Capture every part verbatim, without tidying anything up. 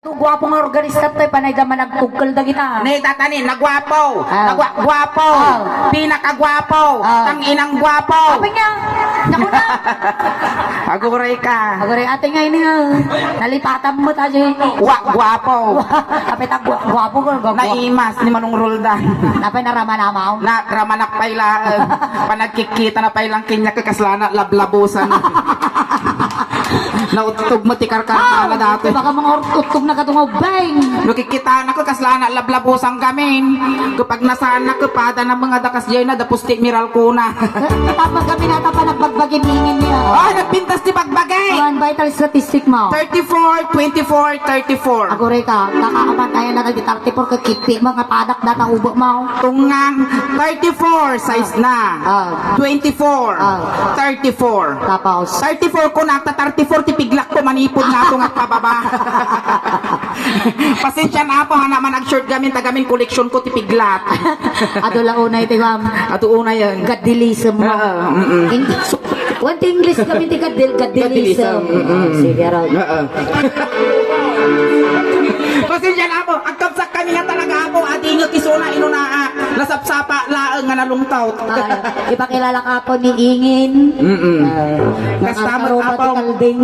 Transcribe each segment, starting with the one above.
Guwapo nga organista tayo, panay da managtugkal dagita. Ne, tatani, naguwapo. Ah. Nagwa-, guwapo. Ah. Pinakaguwapo. Ah. Tang inang guwapo. Apay nga? Naku na. Aguray ka. Aguray, ate nga ini, ah. Nalipatan mo tayo. Wa, guwapo. Apay ta, gua-, guwapo ko, guwapo. Naimas ni Manong Roldan. Apay naraman amaw? Na, ramanak pay la, eh. Panagkikita na pay lang kanya, kaslana, lablabusan. Nauttog mo ti karkarana dati. Baka mga ur-, uttog na kadungaw, beng. No, kikita na ko, kaslana, lablabusan gamin. Kapag nasaan na, kapada na mga dakas jay na, dapos ti miral ko na. Tapos kami na, tapa nagbagbagin ingin niya. Oh, nagpintas ti bagbagay. One vital statistic mo. Thirty-four, twenty-four, thirty-four. Aguray ka, kakaaman tayo na nagdi thirty-four, kakitpi, mga padak, data ubo mo. Tungang, thirty-four, size na. Ah. Twenty-four, Ah. thirty-four. Tapos? Thirty-four ko na, ta thirty-four, ti piglak ko, manipod nga ako nga pababa. Pasensya na po, ha, naman nag-short gamin, tagamin, koleksyon ko, ti piglat. Ado la unay, ti ma'am. Ado unay yan. Gadilism mo. Oo, mm-mm. Eng-, one ti English kami, ti gadil-, gadilism. Gadilism, mm-mm. Ah, sige, raw. Oo. Pasensya na po, agkabsak kami nga talaga po, adi nga kisuna, inuna, ah, nasapsapa, laeng nga nalungkaw. Ah, ipakilala ka po ni Ingin. Mm-mm. Ah, Kasama nakarupa ti apaw. Kalding.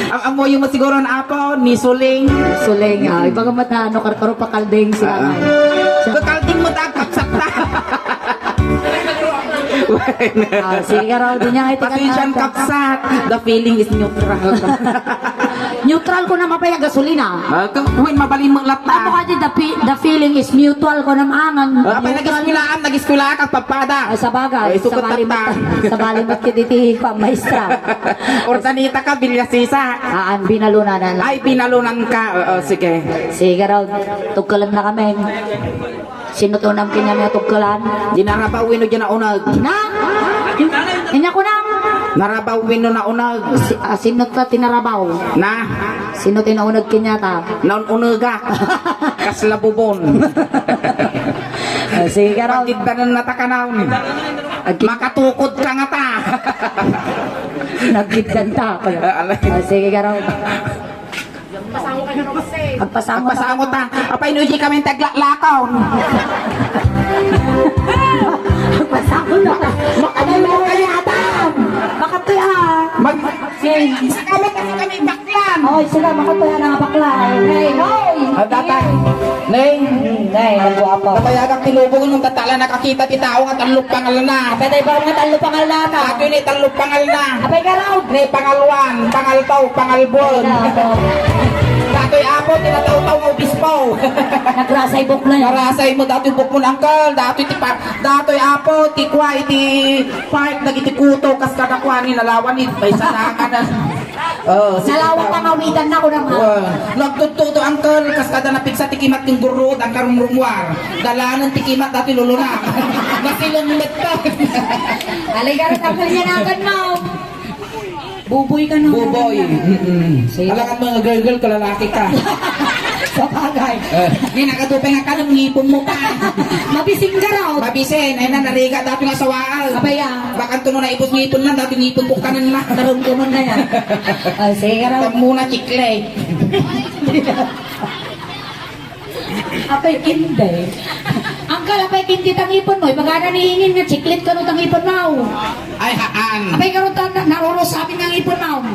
Ang amoy mo siguro na apo, ni Suling. Suling, ah, ibaga mo na, ano, karkaro pa Kalding sila Ah, ah. ngayon. Siya Kalding mo, tagkapsat na. Ah, sige, raw, di niya nga iti Pasensya ang kanta. Kapsat. The feeling is neutral. Neutral ko na mapaya gasolina. Ah, ka-, uy, mabalin mo latta. Ako kadi, the, fe-, the feeling is mutual ko na maangan. Ah, apay, Mutual. Nag-eskwelahan, nag-eskwelahan ka, papada. Ay, sa bagay, Ay, sa sukot bali mo, tatta. Sa bali mo, kidi ti pamaestra. Ordanita ka, Villasisa. Aan, binalunan na. Ay, binalunan ka. Oo, sige. Sige raw, tugkalan na kami. Sino to nam kanya nga tugkalan? Dinarabaw wenno dyan naunag. Na? Inya ko nam? Narabaw wenno naunag. Si, ah, sino ta tinarabaw? Na? Sino tinaunag kanya ta? Naun-unagak. Kasla bubon. Ah, sige ka raw. Pagkiddanan na ta ka naun. Agki- Makatukod ka nga ta. Nagkiddan ta. Ah, alay. Ah, sige ka raw. Agpasango ta. Agpasango ta. Apay, no, di kami taglaklakaw. Agpasango na. Makadalo kayo, Adam. Makatoy, ah. Mag- Sige. Sa kami kasi kami baklan. Oy, sila, makatoy, ah, nga bakla. Hey, hoy. Ang tatay. Neng. Nay, nagwapa. Napayagan ti lubong nung tatala nakakita ti tao nga tallo pangal na. Apay, tayo ba nga tallo pangal na ta? Ako ni tallo pangal na. Apay ka raw. Ni pangal one, pangal two, pangal buwan. Ay, nako. Datoy apo, tinataw-taw nga obispo. Nagrasay buklan. Narasay mo, datoy bukmon, angkal. Datoy ti pa-, datoy apo, ti kwa, iti park, dagiti kuto, kas kada kwa, ni nalawan, ni, pay sana ka na. Oh, sige. Nalawan pangawitan na ko naman. Oh, nagtudtudo, angkal, kas kada napigsa ti kimat ken gurruod, ang karumrumwar. Dalanen ti kimat dati luluna. Masilong metten. Alay ka rin, angkal, yan akan mo. Buboy ka na. Buboy. Mm-mm. Sige. Alangan mga girl-girl ka, lalaki ka. Sa bagay. Eh, ni nakatupay nga kanang ngipon mo pa. Mabising ka raw. Mabisin, ay na, narigat dati nga sawaan. Abay, ah. Bakanto no naipos ngipon na, dati ngipon bukkanan na. Tarong ko man na yan. Ah, sige raw. Tam muna, chiclet. Apay, indi. Angkal, apay, indi tangipon mo. Ibagana ni Ingin nga chiclet kano tangipon mo. Ay, haan. Apay, kano ta, na, naruros amin nga ngipon mo.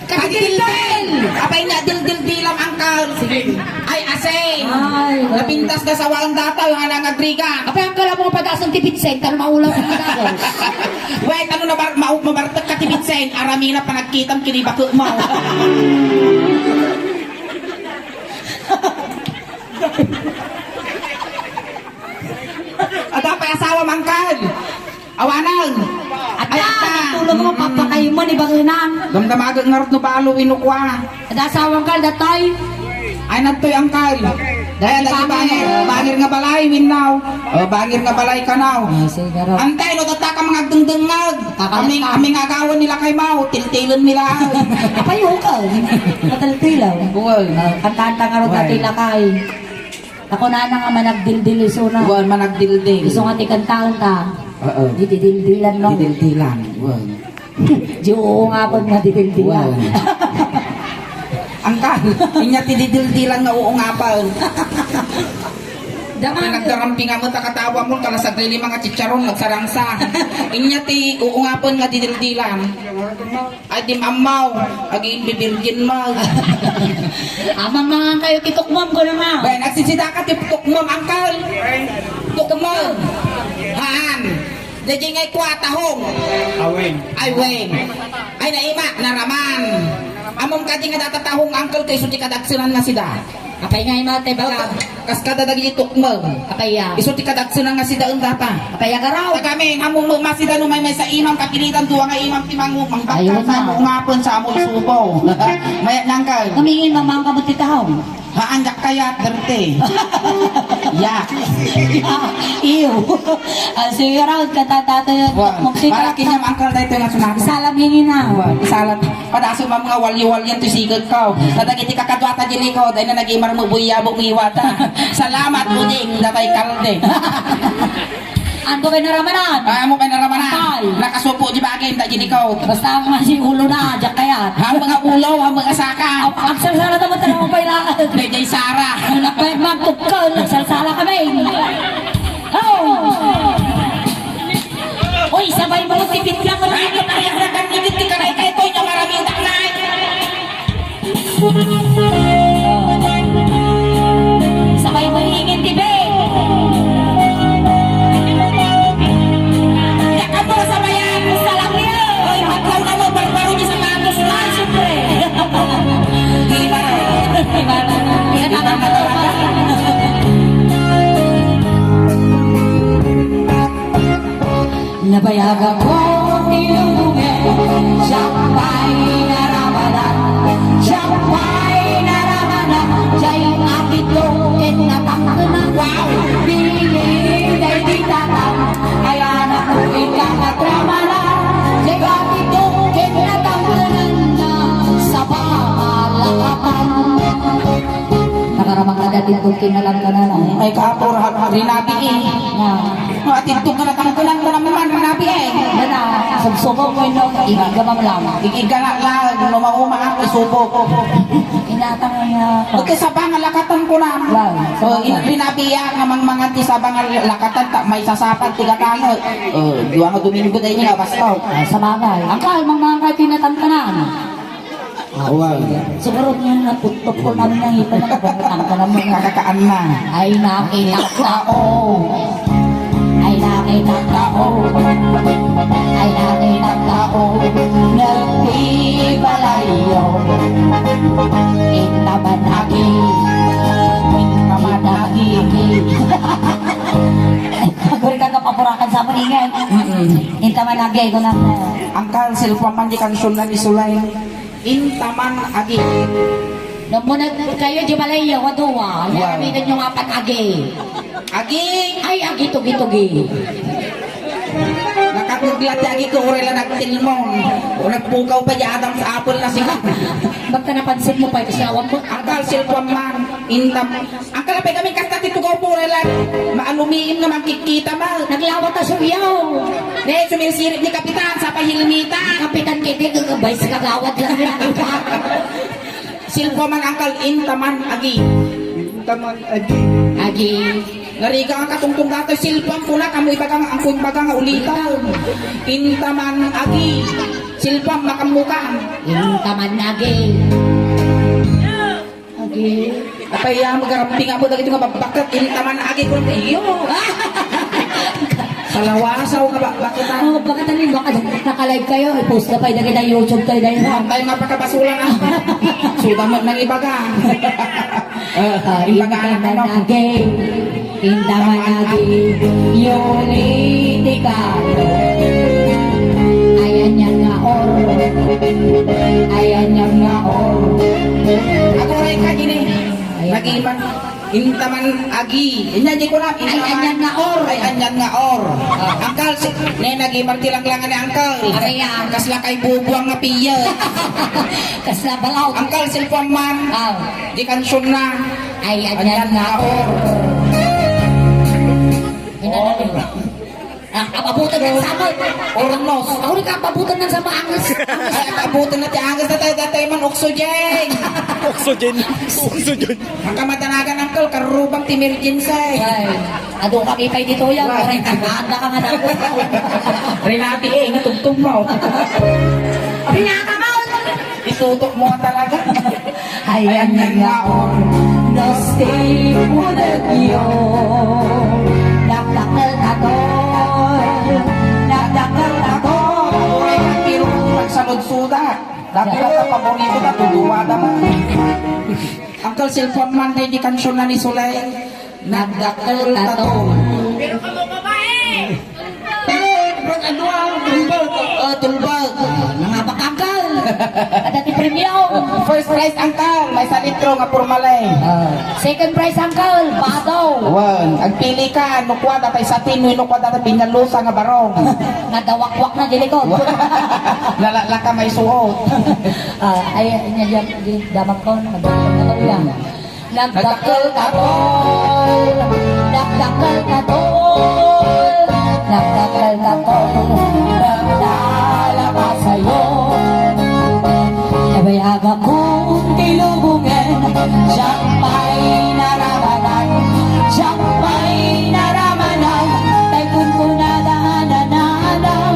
Kadildil! Apay nga, dildil-dilam, angkal. Sige. Ay, asin. Ay, napintas ka sa walang dataw, hana nga agriga. Apay, angkal, amo nga padasan ti pitsen, tan maulaw ang dataw. Wait, ano na bar-, ma-, mabartek ka ti pitsen, aramina panagkitam, kinibakek mo. Ada pay asawa, mangkal. Awanan. Ay, Adda, ata. Tulong mo, papatay mo, ni Bangunan. Damdamagan nga rod no balo, inukwa. Ada asawang kal, datoy. Ay, nagtoy ang kal. Daya, dati bangir, bangir nga balay, winnaw. O, bangir nga balay kanaw. Ah, sige, raw. Antay, no, tatta ka mga agdengdengag. Kakal-, aming, aming agawan nila kay Mau, tiltilen nila. Apay, okay. Matiltilaw. Uy. Ah, kanta-kanta nga ron, uy, dati lakay. Ako na nga managdildil iso na. Uy, managdildil. Iso nga ti kantaen ta. Oo. Dididildilan, no? Didildilan. Uy. Di oo nga pag nadidildilan. Uy. Angkan, inya ti didildilan nga uungapen. Damag. Apay, nagdarampingan met a katawa mo, kala saglilima nga chicharon, nagsarangsa. Inya ti uungapen nga didildilan. Ay, di maammaw. Agimbibirgin mo. Amang mangan kayo ti tukmom, guna na. Ben, agsisidaka ti tukmom, angkan. Tukmom. Haan. Daydiay nga ikua, tahong. Aweng. Ay, weng. Ay, naima, naraman. Ammom kadi nga data tahong, angkel, ta isu ti kadagsenan nga sida. Apay nga ima, te, baga. Kas kada dagiti tukmem. Apay ya. Isu ti kadagsenan nga sida, en, data. Apay ya, garaw. Tagamin, ammom met sida no maymaysa imam, kapilitan dua nga imam ti mangu-, mangbaktas, ayun na. Mangungapen sa amo isubaw. Mayat nangkel. Kamingin, mamangka mo ti tahong. Haan, diak kayat, berte. Yak. Iyo. Ah, sige, Raul, kata-, tato yun. Wan. Para kinyam angkal na ito yung sunod. Salam yun, ina. Wan. Salam. Padaso, ma'am, nga walyo-walyan to sigag ka. Tadag iti kakadwata di likod, ay na nagimar mo buyabo, miwata. Salamat, Buding, datay kalde. Anto kay naramanan? Ah, amo kay naramanan. Ay. Nakasupo di bagay, da di likaw. Basta ang masi ulo na, diak kayat. Ang mga ulo, ang mga saka. Ang, ang sarsara naman talaga mo kailangan. Daydiay Sara. Ang nagpayag magtukon, nagsarsara kami. Oh! Uy, sabay mo, tipid ka mo. Ay, ito tayo sa kanigit, di ka na ito, ito, yung maraming taknay. Sabay mo iingin ti bed. Yakan mo sa bayan. Salak niya. Oy, matlaw na mo, barbaro niya sa tatos na, siyempre. Di ba? Di ba? Di ba? Nabayagak ko ti lubongen, siak pay naramanan, siak pay naramanan, jay atidko ken natangkenan. Wow! Bilin daydi tatang, ay anak ko ika nga tramanan, jay atidko ken natangkenan, sabang a lakatan. Nakaramang na dati itong kinalangkanan, ay. Ay, kaapor, ha, rinabi, eh. Nga. Nga, atidto ka na tangkunan ko naman, rinabi, eh. Yan na, subsubok mo, no? Igiga man lang. Igiga na lang, no, mauma, ah, isubok. Inatang nga. Pagka sabang a lakatan ko na. Wow. Oh, in-, rinabi, ya, nga mangmangan ti sabang a lakatan, ta, may sasapan, ti gatano. Oh, dua nga Domingo, dahil nga, basta. Ah, sabagay. Ang kahal, mangmangan kayo, tinatangkanan. Awan. Siguro nga naputpot ko na rin ang ipon, nakaputang ko na muna. Kakakaan na. Ay, nakita tao. Ay, nakita tao. Ay, nakita tao. Nagpipalayo. Intaman agi. Intaman agi. Aguri ka kapapurakan sa maningan. Mm-mm. Intaman agi, ko na. Ang council pa man di kansyunan ni Sulay. Intaman agi. Namunag kayo, di balay, yawa duwa. Wow. Naramitan yung apat agi. Agi! Ay, agi, tugi-tugi. Nakatugla ti agi ko, uray la nagtilmon. O nagpukaw pa di Adam sa apple na sila. Ba't ka napansin mo pa, kasi awan mo? Ang kalsil ko man, intam. Ang kalapay kami, kasta ti tugaw po, uray la. Maalumiim naman, kikita ma. Naglawat na suyaw. Ne, sumirsirip ni Kapitan, sa pahilmita. Kapitan, kiti, gagabay sa kagawad lang rin ang iba. Silpo man, angkal, intaman agi. Intaman agi. Agi. Nariga nga katungtong datoy, silpo ang pula, kamo ibaga nga, ang ibaga nga ulita. Intaman agi. Silpo ang makamukam. Intaman agi. Agi. Apay ya, magaramping ako dagito nga babbaket. Intaman agi ko iyo. Salawasaw nga ba, bakit, ah? Oh, bakit ano yung bakit? Naka-live kayo, i-post na pa yung dagita YouTube tayo dahil na. Tayo mapakabasulan, ah. Suda mo nang ibaga. Ah, ibaga, ano? Intaman agi. Intaman agi. Yuli ti kayo. Ayan yan nga or. Ayan yan nga or. Aguray ka, gini. Ayan. Nag-iman. Intaman agi. Inya di ko na. Ay, intaman. Anyan nga or. Ay, anyan nga or. Ah. Angkal, si, ne, nagimar ti langlangan ni angkal. Aray, ah. Kasla kay bubuang nga piya. Kasla balaw. Angkal, cellphone man. Ah. Di kansyona. Ay, anyan nga or. Inano? Ah, ababutan ng sama. Ornos. Ako rin ka ababutan ng sama. Angas. Ay, ababutan na ti angas na tayo. Dati man, oxygen. Oxygen. Oxygen. Ang kamatanagan, uncle, karurubang ti emergency. Ay, adu kami pa'y dito yan. Ay. Anda ka nga na. Renati, eh, natugtog mo. Pinaka mo. Itutok mo nga talaga. Ayan, ayan nga, oh. Nasty mo na yun. Dakdakkel ka, tol. Dakdakkel ka, tol. Ay, ang tiro ko pagsaludsuda. Dakdakkel ka, paborito na, tuduwa naman. Uncle, cellphone man, di kansyona ni Sulay. Nagdakkel ka, tol. Pero kamo babae! Brad, ano ang tulbag? Oh, tulbag. Ah, nangabak, uncle. Ada ti premium. First prize, uncle. Maysa litro nga purmalay. Ah, second prize, uncle. Bato. Wen, agpili ka. No kua, datay satin, no kua, datay pinyalusa nga barong. Nadawakwak na di likod. Nalala ka, may suot. Ah, ay, nya, di, di, damag ko. Nagdakkel ka, tol, ya. Nagdakkel ka, tol. Nagdakkel ka, tol. Nagdakkel ka, tol. Nagdala ka sayo. Nabayag akong tilubongen, siak pay naramanan, siak pay naramanan, tay kunkunada a nananam,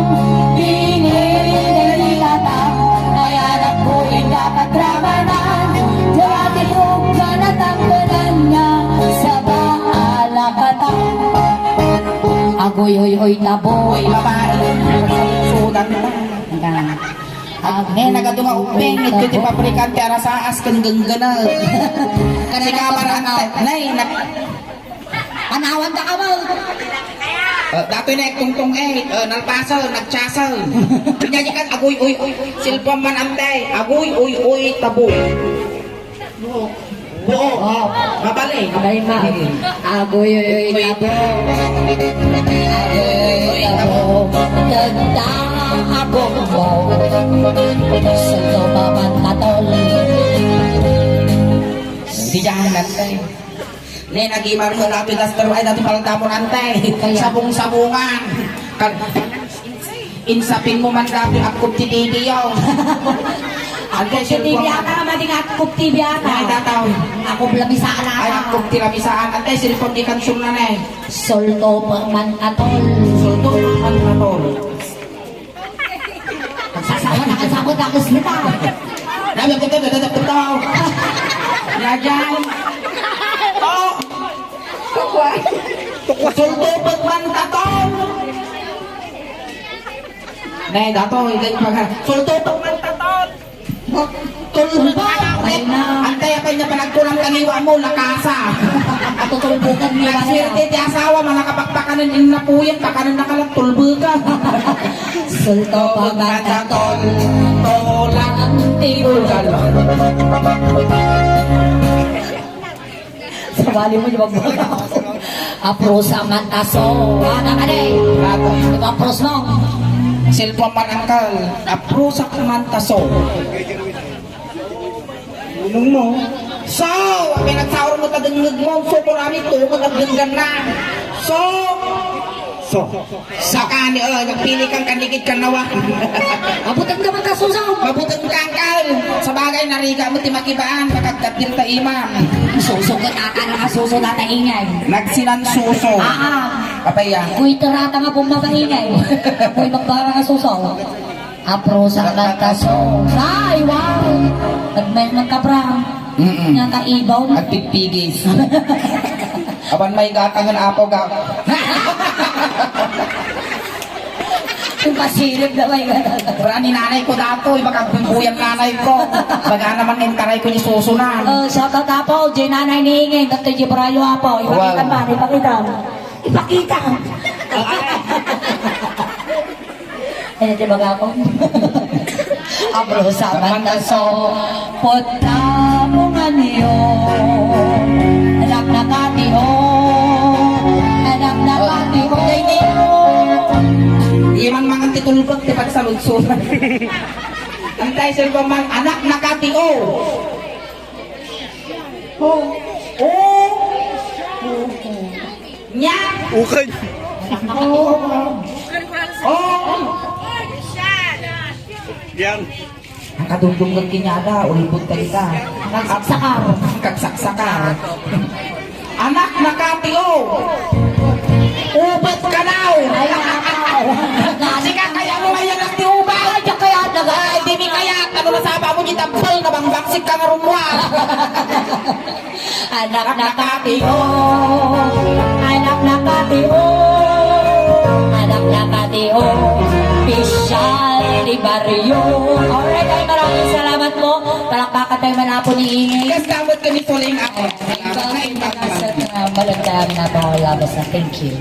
pinili ni Tata, ay anak ko, inda pagramanan, dati kong kanatangganan nga, saba a lakatan. Agoy, oy, oy, tabo. Uy, babae. Sudan mo. Hanggang. Ag-, ne, nagadu nga ubbing, ito ti pabrikan ti arasaas, ken genggeneg. Sika, para, nay, nag- Panawan ta ka mo. Eh, datoy na, tungtong, eh, eh, nalpasen, nagtiasen. Nya, di kan, agoy, oy, oy, oy, cellphone man, ante. Agoy, oy, oy, tabo. Buo. Oh. Mabali. Abay, ma. Mm. Agoy, oy, oy, tabo. Agoy, oy, oy, tabo. Tagda, agong mo. Sundo, baban, katol. Di dyan, nantay. Ne, nagimar mo, dati duster, ay, dati pala damo, nantay. Kaya. Sabong-sabongan. Kan- Insapin mo man dati, akop ti T V yaw. Akop ti T V ata, nga mading akop T V ata. Ay, dataw. Akop lamisaan ata. Ay, akop ti lamisaan. Antay, cellphone di kansyonna, ne. Solto pa man atol. Solto pa man atol. Sasawa na kan sabot na kusnita. Dami ko to, dami ko to. Lajan. Oh! Tukwa. Solto pa man atol. Ne, dato, ikay paga-, sultutok man tatot. Tulbak, ay na. Antay, apay niya panagkulang kaniwa mo, lakasa. Tutulbukan niya. Nagswerte ti asawa, manakapakpakanan, innapuyan, pakanan na ka lang, tulbukan. Sultutok man tatot. Tulak ang tigugal. Sabali mo, di ba? Aprusa man taso. Ana ka, day. Di ba, aprus mo? Cellphone man, uncle. Aprusa man taso. Ulong mo. So, pinagsaur mo, tadengngeg mo. So, kurami, tukot at denggan na. So, so. Sakani, oh, nagpili kang kanigid kanawa. Mabuteng ka man ka, Suso. Mabuteng ka, Angkal. Sa bagay, nariga mo ti makibaan, makagkatil ta iman. Suso ka, tata, na ka, Suso, tata, ingay. Nagsinan Suso. Ah, ah. Apay, ah. Kuy, terata nga pumaba ingay. Kuy, magbara ka, Suso. Apro sa man ka, so. Ay, wow. Nagmay man ka, Bram. Mm-mm. Nga kaibaw. Agpigpigis. Apan may gatangan, apo, ga-, Yung pasilip na may gata. Bra ni nanay ko dato, makagbubuyan nanay ko. Baga naman yung taray ko ni susunan. Oh, shout out, apo, di nanay ni Ingay, dito di Brayo, apo. Ipakita. Wow. Man, ipakita. Ipakita. Ay, di ba ako? Abro sa bantaso, pota mo nga niyo. Anak na katiyo. Anak na katiyo. Iman mangan ti tulbak ti pagsaludsuran. Antay, sir, man, anak na katiyo. Oh. Oh. Nya. Okay. Oh. Yan. Ang kadumdum ket kinyada, ulbod ka ita. Kagsaksakar. Kagsaksakar. Anak na Katio. Ubet ka daw. Ay, nakaw. Sika kaya mo ngayon ang ti ubet. Ay, diak kaya, naga-, ay, di mi kaya. Ano na saba mo, di tambal na bangbang, sika nga rumwa. Anak na Katio, anak na Katio, anak na Katio, pisyal di baryo. Alright, ay maraming salamat po. Palakpakan tayo man po ni Yes, dapat ka ni Pauline ako. Salamat na iba. Sa, uh, malagdaan na mga labas na. Thank you.